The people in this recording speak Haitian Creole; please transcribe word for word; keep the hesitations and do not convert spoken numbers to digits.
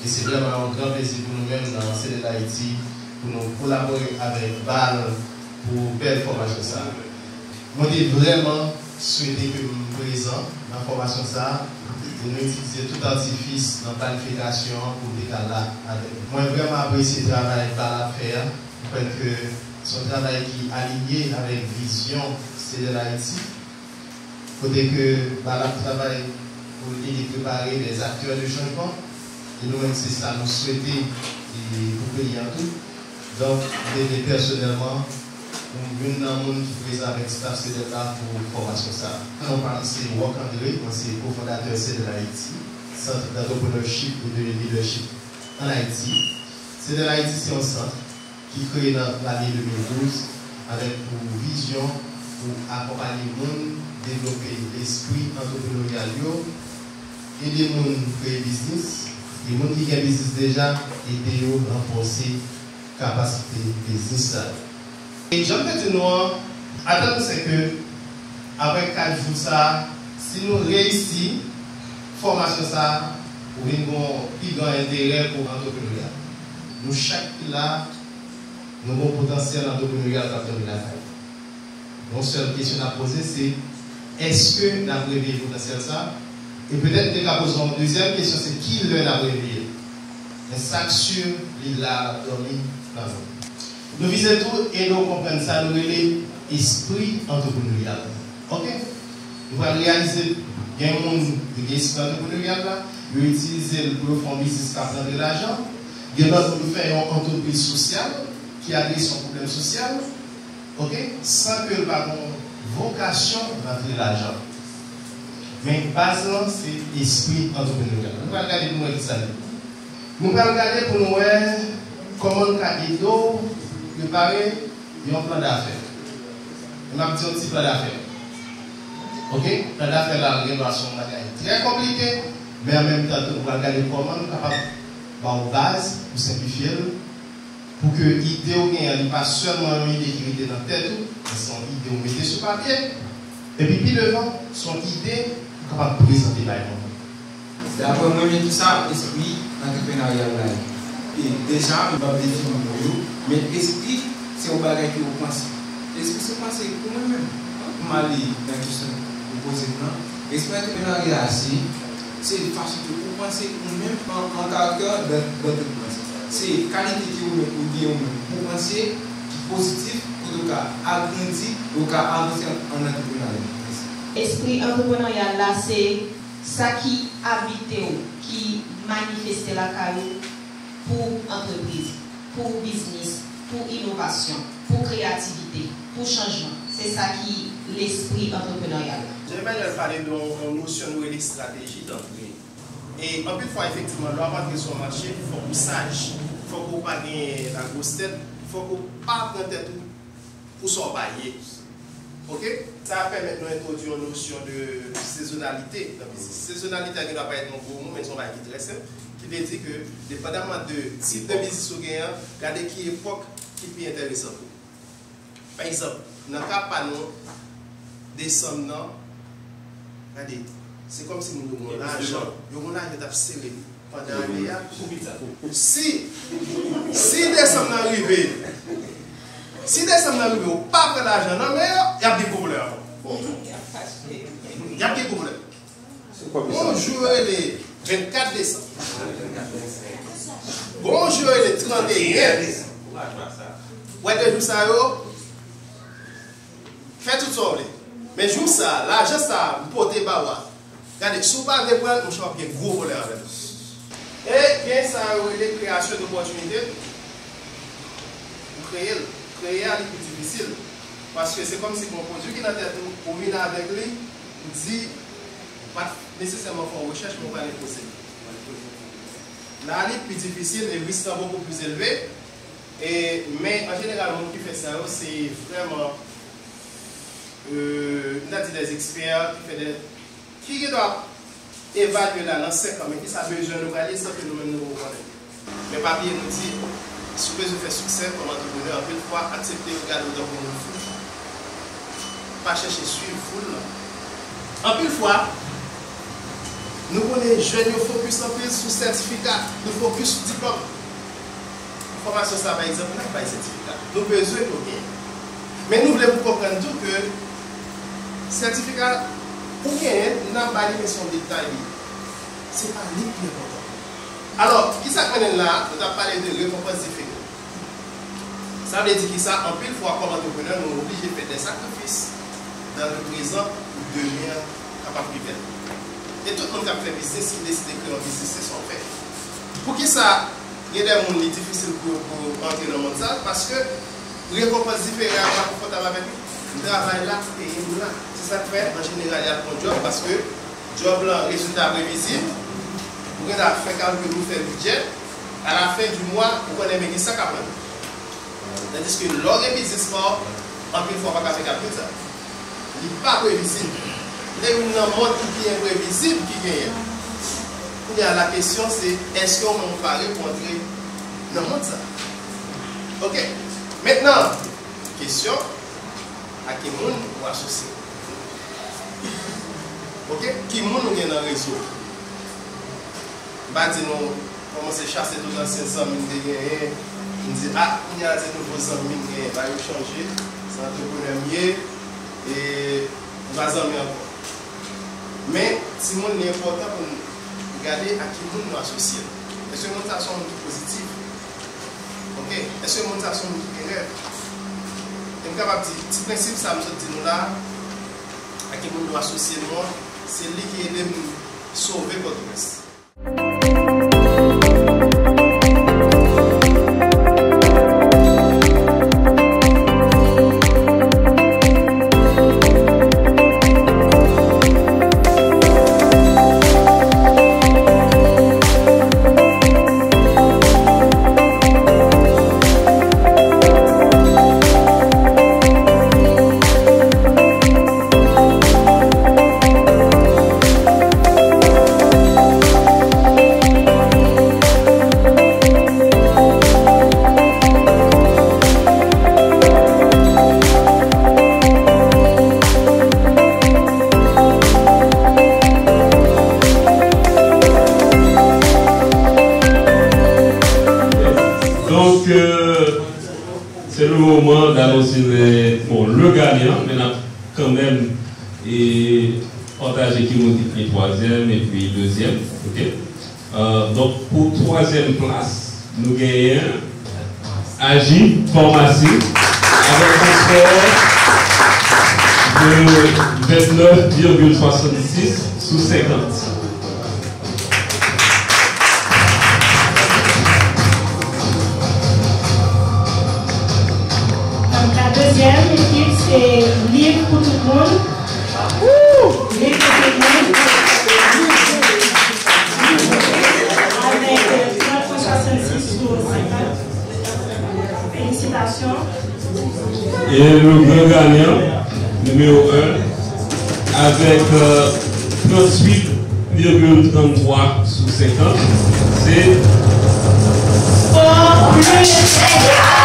E se vrèman yon gran plezi pou nou menm nan C D L Haiti pou nou kolabore avèk BAL pou bèl fòmasyon sa a. Mwen te vrèman swete ke m prezan nan fòmasyon sa a, e nou itilize tout atifis nan planifikasyon an pou m te ka la avèk nou. Mwen vrèman apresye travay BAL ap fè a. Mwen kwè ke se yon travay ki alinye avèk vizyon C D L Haiti, kote ke BAL ap travay pou l ede prepare les acteurs de changement. E nou menm, se sa nou swete e pou peyi a tou. Donk, m te vle pèsonèlman pou m youn nan moun ki prezan avèk staff C D L la pou fòmasyon sa a. Non pa m se Rock André, mwen se kofondatè C D L Haiti, Centre d'Entrepreneurship et de Leadership en Haïti. C D L Haiti se yon sant ki kreye nan lane de mil douz avèk pou vizyon pou akonpaye moun devlope lespri antrepreneryal yo, ede moun kreye biznis, e moun ki gen biznis deja, ede yo ranfòse kapasite biznis sa yo. E jan m te di nou an, atant nou se ke apre kat jou sa a, si nou reyisi fòmasyon sa a, ou vin gen yon pi gran enterè pou antrepreneryal. Nou chak ki la, nou gen yon potansyèl antrepreneryal k ap dòmi lakay nou. Yon sèl kesyon n ap poze, se èske n ap reveye potansyèl sa a? E petèt, m te ka poze yon dezyèm kesyon, se kilè n ap reveye l? Men sa k si, li la, l ap dòmi nan nou. Nou vize tou ede w konprann sa nou rele espri antrepreneryal. Oke? Nou pral reyalize gen moun ki gen espri antrepreneryal la, yo itilize l pou yo fè yon biznis k ap rantre lajan. Gen lòt moun yo fè yon antrepriz sosyal ki adrese yon pwoblèm sosyal, oke, san ke l pa gen yon vokasyon rantre lajan. Men baz lan se espri antrepreneryal. Nou pral gade pou nou wè ki sa l ye. Nou pral gade pou nou wè kòman n ka ede w prepare yon plan dafè. E m ap di yon ti plan dafè. Oke? Plan dafè la, l gen dwa se yon bagay trè konplike, men an menm tan tou, nou pral gade kòman nou kapab ba w baz pou senplifye l, pou ke ide w genyen an, li pa sèlman yon ide ki rete nan tèt ou, men se yon ide w mete sou papye. Epi pi devan, se yon ide ou kapab prezante bay moun. Daprè mwen, men tout sa, espri antreprenaryal la ye. E deja, m p ap defini mo yo, men espri, se yon bagay ke ou panse. Espri se panse pou mwen menm. M ale nan kesyon ou poze m nan. Espri antreprenaryal la, se, se fason ke ou panse ou menm an, an karaktè dan, dan tout panse. Se kalite ke ou menm, ou gen ou menm pou panse, ki pozitif, kote ou ka agrandi, ou ka avanse an, an antreprenaryal. Mèsi. Espri antreprenaryal la, se sa ki abite w, ki manifeste lakay ou pou antrepriz, pou biznis, pou inovasyon, pou kreyativite, pou chanjman. Se sa ki lespri antreprenaryal la. Jean Emmanuel pale de yon, yon nosyon nou rele estrateji dantre. E anpil fwa, efektivman, lè w ap antre sou yon mache, fòk ou saj, fòk ou pa gen lagwostèt, fòk ou pa pran tèt ou pou sa w pa ye. Oke? Sa ap pèmèt nou entwodui yon nosyon de sezonalite nan biznis. Sezonalite a gen dwa parèt yon gwo mo, men se yon bagay ki trè senp, ki vle di ke, depandaman de tip de biznis ou genyen an, gade ki epòk ki pi enteresan pou ou. Pa egzanp, nan ka pa nou, desanm nan, gade, se kòmsi moun yo gen yon lajan, yo gen yon lajan t ap sere pandan ane a. Si, si desanm nan rive, si desanm nan rive, ou pa pran lajan nan men yo, y ap gen pwoblèm. Y ap gen pwoblèm. Gon jou yo rele vennkat desanm. Gon jou yo rele tranteyen. Ou wè de jou sa yo, fè tout sa w vle. Men jou sa, lajan sa, m pote ba w a. Gade, si w pa vle pran l, monchè, w ap gen gwo pwoblèm avè l. E gen sa yo rele kreyasyon dopòtinite. Ou kreye l. Kreye a, li pi difisil. Paske se kòmsi gon pwodui ki nan tèt ou, ou vin avèk li, ou di, ou pa t nesesèman fè yon rechèch, men ou pral enpoze l. La, li pi difisil e risk lan bokou pli elve. E, men, an jeneral, moun ki fè sa yo, se vrèman, euh, m ta di des experts, ki fè de, ki gen dwa evalye la nan senk an, men ki sa bezwen nou pral ye san ke nou menm nou poko konnen. Men pa bliye nou di, si w bezwen fè siksè kòm antreprenè, anpil fwa, aksepte yo gade w tankou moun fou. Pa chèche swiv foul lan. Anpil fwa, Nou konnen jèn yo fokis anpil sou sètifika, nou fokis sou diplòm. Fòmasyon sa, pa egzanp, n ap bay sètifika. Nou bezwen pou genyen. Men nou vle pou konprann tou ke sètifika ou genyen, n ap ba li, men se yon detay li ye. Se pa li k pi enpòtan. Alò, ki sa k mennen n la a? Nou t ap pale de rekonpans difere. Sa vle di ki sa? Anpil fwa, kòm antreprenè, nou oblije fè de sakrifis dans le présent pou demen an kapab pi bèl. E tout moun k ap fè biznis, ki deside kreye yon biznis, se sa w fè. Poukisa gen de moun li difisil pou yo, pou yo antre nan mond sa? Paske rekonpans difere a, yo pa konfòtab avèk li. M travay la, peye m la. Se sa k fè, an jeneral, y al pran djòb, paske djòb lan, rezilta previzib. Ou gen dwa fè kalkil ou, fè bidjè. Alafen di mwa, ou konnen men ki sa k ap rann. Tandiske lè w gen biznis pa w, anpil fwa w pa ka fè kalkil sa. Li pa previzib. Lè youn nan mond ki pi enprevizib ki genyen. Kounye a, la kesyon se, èske ou menm ou pare pou antre nan mond sa? Oke. Mentnan, kesyon, a ki moun ou asosye? Oke? Ki moun ou gen nan rezo? M pa di nou kòmanse chase tout ansyen zanmi m te genyen. M di, a, kounye a se nouvo zanmi m genyen. Bagay yo chanje. Se antreprenè m ye. E m pa zanmi ankò. Men, timoun, li enpòtan pou n gade a ki moun nou asosye l. Èske moun sa se yon moun ki pozitif? Oke? Èske moun sa se yon moun ki gen rèv? E m kapab di, ti prensip sa m sot di nou la a, a ki moun nou asosye nou an, se li ki ede m sove Pòtoprens. Donc, euh, c'est le moment d'annoncer les, bon, le gagnant, men n ap kanmenm e pataje ki moun ki fini twazyèm epi dezyèm, oke? Euh, donk, pou twazyèm plas, nou genyen Agi Pharmacie avèk yon skò de vennèf virgil swasannsis sou senkant. Donk, la dezyèm ekip, se Liv pou tout moun. Liv pou tout moun. Avèk, euh, trant pwen swasannsis sou senkant. Felisitasyon. Et le grand gagnant, numéro un, avec, euh, trente-huit virgule trente-trois sous cinquante, c'est Sport Plus Égal.